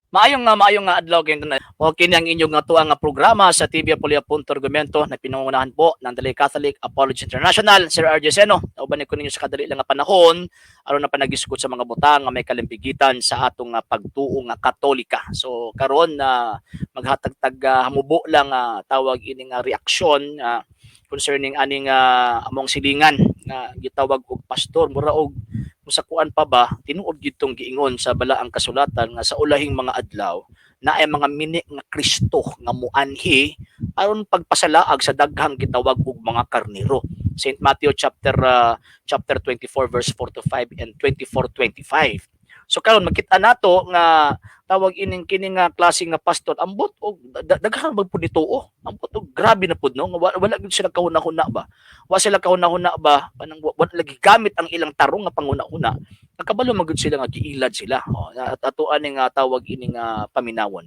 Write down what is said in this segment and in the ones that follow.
Maayong nga adlaw kayong tanan. Mao kini ang inyong nga tuang nga programa sa TV Apulia Punto Argumento na pinangungunahan po ng Dali Catholic Apology International, Sir RJ Seno. Nauban ko ninyo sa kadali lang nga panahon aron na panagisgot sa mga butang nga may kalimbigitan sa atong nga pagtuo nga Katolika. So karon na maghatag tag hamubo lang tawag ini nga reaksyon concerning aning among silingan nga gitawag og pastor, mura og musakuan pa ba, tinuod gitong giingon sa balaang kasulatan nga sa ulahing mga adlaw na ay mga mini nga Kristo nga muanhi aron pagpasalaag sa daghang gitawag og mga karnero. St. Matthew chapter 24 verse 4 to 5 and 24:25. So karon makita nato nga tawag ining kini nga klase nga pastor, ambot og daghan man pud nituo. Ambot og grabe na pud, no, nga wala gyud sila kahuna-huna ba. Wa sila kahuna-huna ba, panang wa lagi gamit ang ilang tarong nga panguna-huna. Nakabalo man gyud sila nga giilad sila. Oh, at ato ani nga tawag ini nga paminawon.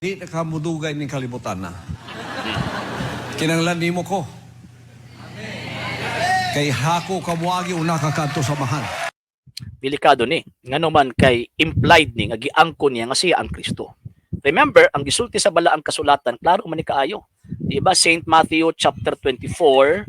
Di na ka mudugay ning kalibutan na. Kinanglan nimo ko. Kay hako ka moagi, una ka kadto sa Amahan. Delikado ni, ngano man kay implied ni nga giangkon niya nga siya ang Kristo. Remember, ang gisulti sa balaang kasulatan, klaro man ni kaayo. Di ba St. Matthew chapter 24,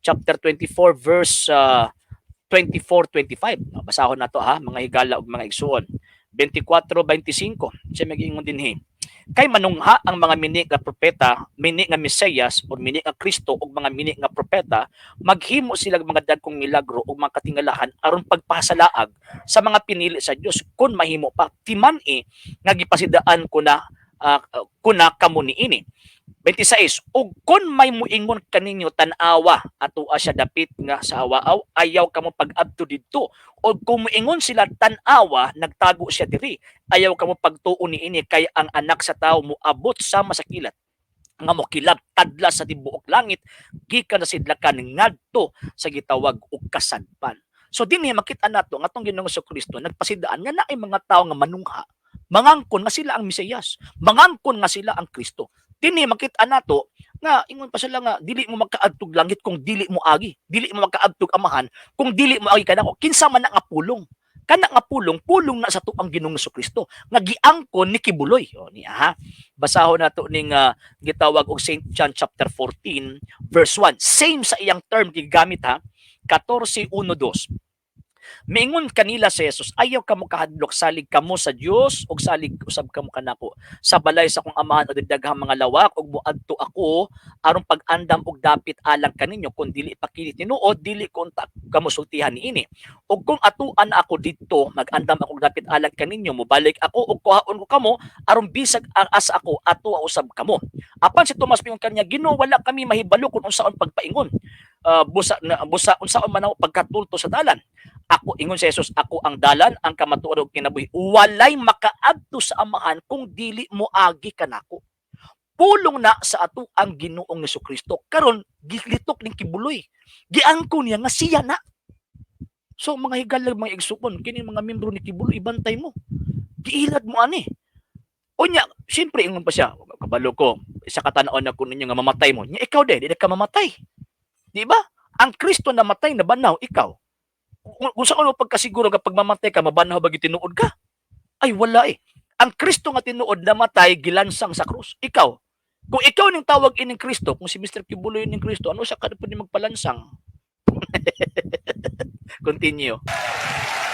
chapter 24 verse 24 25. No, basahon nato ha, mga higala ug mga igsuon. 24:25. Siya mag-ingon dinhi. Kay manungha ang mga mini nga propeta, mini nga Mesiyas o mini nga Kristo ug mga mini nga propeta, maghimo sila og mga dagkong milagro ug mga katingalahan aron pagpasalaag sa mga pinili sa Dios kon mahimo pa. Timan-i nga gipasidaan ko na kamo niini. 26, ug kon may muingon kaninyo, "Tan-awa, atoa siya dapit nga sa awaaw," ayaw kamo pag-adto didto. Ug kung muingon sila, "Tan-awa, nagtago siya diri," ayaw kamo pagtuo niini, kay ang Anak sa Tawo moabot sama sa kilat nga mokilab tadla sa tibuok langit gikan sa sidlakan ngadto sa gitawag og kasadpan. So dinhi makita nato nga atong Ginoong Kristo nagpasidaan nga naay mga tawo nga manungha, mangangkon nga sila ang Mesiyas, mangangkon nga sila ang Kristo. Dinhi makita nato nga ingon pa sila nga dili mo makaadtog langit kung dili mo agi, dili mo makaadtog Amahan kung dili mo agi kanako. Kinsa man na nga pulong? Kana nga pulong, pulong na sa atuang Ginoong Kristo nga giangkon ni Kibuloy. O niya ha. Basahon nato ning gitawag og St. John chapter 14 verse 1. Same sa iyang term gigamit ha. 14:1-2. Miingon kanila si Jesus, "Ayaw kamo kahadlok, salig kamo sa Dios ug salig usab kamo kanako. Sa balay sa akong Amahan adunay daghang mga lawak ug moadto ako aron pag-andam og dapit alang kaninyo. Kung dili pa kini tinuod, dili ko unta kamo sultihan niini. Ug kung atuan na ako didto, mag-andam ako og dapit alang kaninyo, mobalik ako ug kuhaon ko kamo aron bisag ang asa ako, ato usab kamo." Apan si Tomas miingon kaniya, "Ginoo, wala kami mahibalo kung unsaon pagpaingon. Busa na busa unsaon man ako pagkatulto sa dalan?" Ako, ingon si Jesus, "Ako ang dalan, ang kamatuoran ug kinabuhi. Walay makaadto sa Amahan kung dili mo agi kanako." Pulong na sa ato ang Ginoong Kristo. Karon gilitok ning Kibuloy. Giangko niya nga siya na. So mga higala, mga igsuon, kini mga membro ni Kibuloy, ibantay mo. Giilad mo ani. Unya, siyempre ingon pa siya, "Kabalo ko, isa ka tan-on na ko ninyo nga mamatay mo." Nya ikaw de, di ka mamatay. Di ba? Ang Kristo namatay, nabanaw, ikaw. Kung saan mo pagkasiguro nga pag mamatay ka, mabanaw ba tinuod ka? Ay, wala eh. Ang Kristo nga tinuod namatay, gilansang sa krus. Ikaw, kung ikaw ning tawag ining Kristo, kung si Mr. Kibuloy ning Kristo, ano siya kada pwede magpalansang? Continue.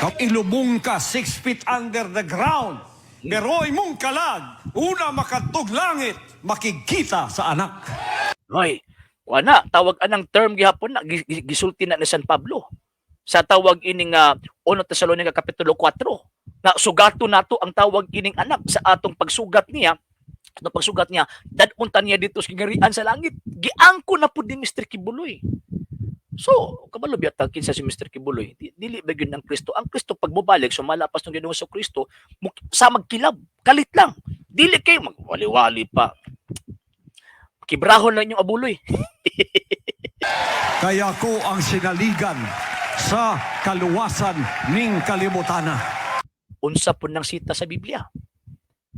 Kung ilubong ka 6 feet under the ground, pero imong kalag, una makadtog langit, makikita sa Anak. Hoy, wala, tawag anang term gihapon na gisulti na ni San Pablo sa tawag ining 1 Tesalonica kapitulo 4 nga sugato nato ang tawag ining Anak sa atong pagsugat niya, atong pagsugat niya, dad-on ta niya dito sa gingharian sa langit. Giangko na pud ni Mr. Kibuloy. So kabalo biya ta kinsa si Mr. Kibuloy. Dili ba gyud ang Kristo? Ang Kristo pag mobalik, sumala pas ng Ginoong Kristo sa magkilab kalit lang, dili kayo magwali-wali pa, kibrahon lang inyong abuloy. Kaya ko ang sinaligan sa kaluwasan ning kalibutana. Unsa pud nang sita sa Biblia?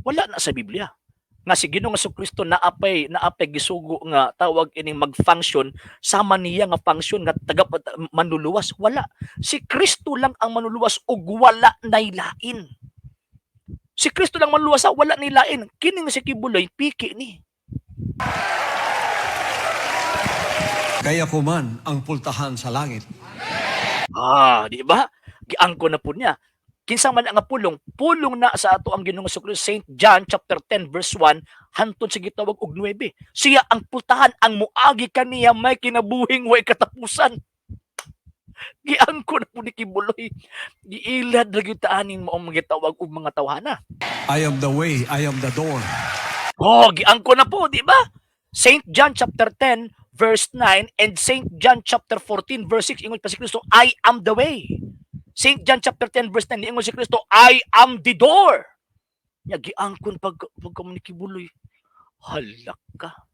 Wala na sa Biblia nga si Ginoong Kristo naapay gisugo nga tawag ining mag-function sama niya nga function nga taga manluluwas. Wala. Si Kristo lang ang manluluwas ug wala nay lain. Si Kristo lang manluwas, wala ni lain. Kining si Quiboloy, piki ni. Kaya ko man ang pultahan sa langit. Ah, di ba? Giangko na po niya. Kinsa man ang pulong, pulong na sa ato ang Ginoong Hesus, Saint John chapter 10 verse 1 hantod sa gitawag og 9. Siya ang pultahan, ang muagi kaniya may kinabuhing way katapusan. Giangko na po ni Quiboloy. Giilad ra gyud taanin mo ang gitawag og mga tawhana. I am the way, I am the door. Oh, giangko na po, di ba? Saint John chapter 10 verse 9 and Saint John chapter 14 verse 6, ingon pa si Kristo, "I am the way." Saint John chapter 10 verse 9, ingon si Kristo, "I am the door." Nya giangkon pag pag ni Quiboloy. Halak ka.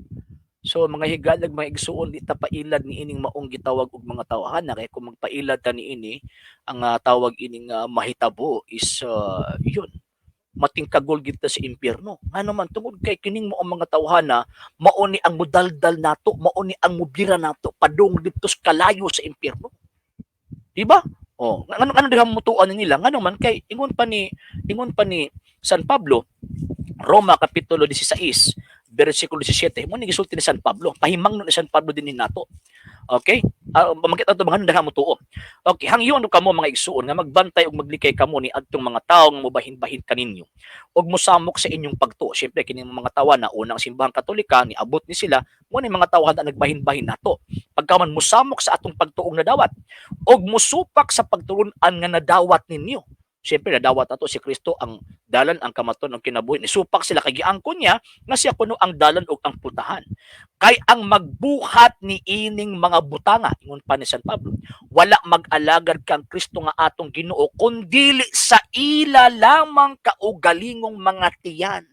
So mga higalag, mga igsuon, di ta pailad ni ining maong gitawag og mga tawhana, kay kung magpailad ta niini, ang tawag ining mahitabo is yun, matingkagol gid ta sa impyerno. Ngano man? Tungod kay kining mao ang mga tawhana, mao ni ang mudaldal nato, mao ni ang mubira nato padung didto sa kalayo sa impyerno. Di ba? Oh, ngano ngano diha mutuan nila? Ngano man kay ingon pa ni San Pablo, Roma kapitulo 16 bersikulo 17, mo ni gisulti ni San Pablo, pahimangno ni San Pablo din nato. Okay? Makita to mga diha mutuo. Okay, hangyon kamo, mga igsuon, nga magbantay ug maglikay kamo ni adtong mga tawo nga mobahin-bahin kaninyo ug mosamok sa inyong pagtuo. Siyempre kini mga tawa na unang Simbahang Katolika ni abot ni sila, mo ni mga tawo na nagbahin-bahin nato. Pagkaman mosamok sa atong pagtuong nadawat ug mosupak sa pagtulun-an nga nadawat ninyo. Siyempre nadawat nato si Kristo ang dalan, ang kamaton, ang kinabuhi. Nisupak sila kay giangkon niya nga siya kuno ang dalan ug ang putahan. Kay ang magbuhat ni ining mga butanga, ingon pa ni San Pablo, wala mag-alagad kang Kristo nga atong Ginoo kundili sa ila lamang kaugalingong mga tiyan.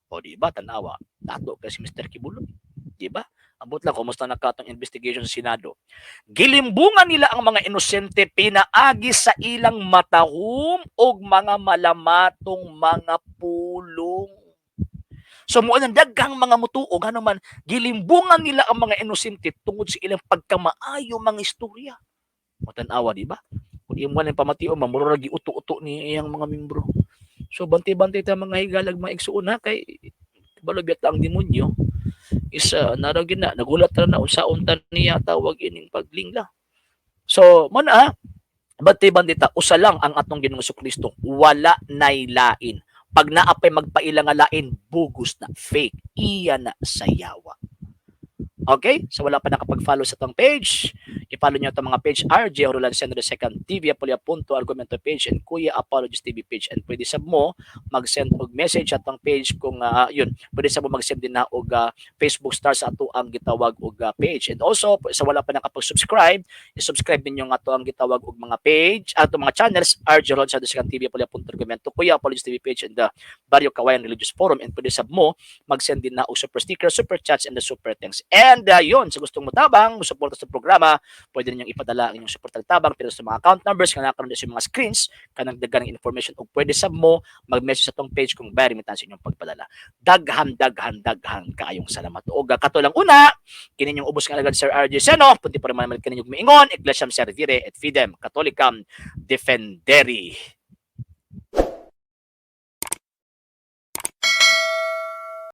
O di ba, tanawa, dato kay si Mr. Quiboloy. Di ba? Ambot lang kumusta na katong investigation sa Senado. Gilimbungan nila ang mga inosente pinaagi sa ilang matahom og mga malamatong mga pulong. So mo nang daghang mga mutuo, ngano man gilimbungan nila ang mga inosente tungod sa ilang pagkamaayo mga istorya. Matan-awa, di ba? Kung imo lang pamation, mamura ra giuto-uto ni iyang mga membro. So bantay-bantay ta, mga higalag, mga igsuon, ha, kay kabalo biyat ang demonyo is naraw gina nagulat ra na unsaon ta niya tawag ining paglingla. So mo na, bantay-bantay ta, usa lang ang atong Ginoong Kristo, wala nay lain. Pag naa pay magpaila nga lain, bugos na, fake, iya na sa yawa. Okay? So wala pa nakapag-follow sa atong page, i-follow niyo itong mga page: RJ Roland Sendro Second TV, Apolia Punto Argumento page, and Kuya Apologist TV page. And pwede sab mo mag-send og message sa atong page kung yun, pwede sab mo mag-send din na og Facebook star sa ato ang gitawag og page. And also, sa wala pa nakapag-subscribe, i-subscribe ninyo ang ato ang gitawag og mga page, ato mga channels: RJ Roland Sendro Second TV, Apolia Punto Argumento, Kuya Apologist TV page, and the Barrio Kawayan Religious Forum. And pwede sab mo mag-send din na og super sticker, super chats, and the super thanks. And yun, sa gustong mutabang, musuporta sa programa, pwede ninyong ipadala ang inyong suporta tabang pero sa mga account numbers nga nakaroon sa mga screens kanang daghan ng information, ug pwede sab mo mag-message sa atong page kung bay remittance inyong pagpadala. Daghan, daghan, daghan kaayong salamat. Og kato lang una, kini inyong ubos nga alagad, Sir RJ Seno, punti pa man kaninyong miingon, Ecclesiam Servire et Fidem Catholicam Defendere.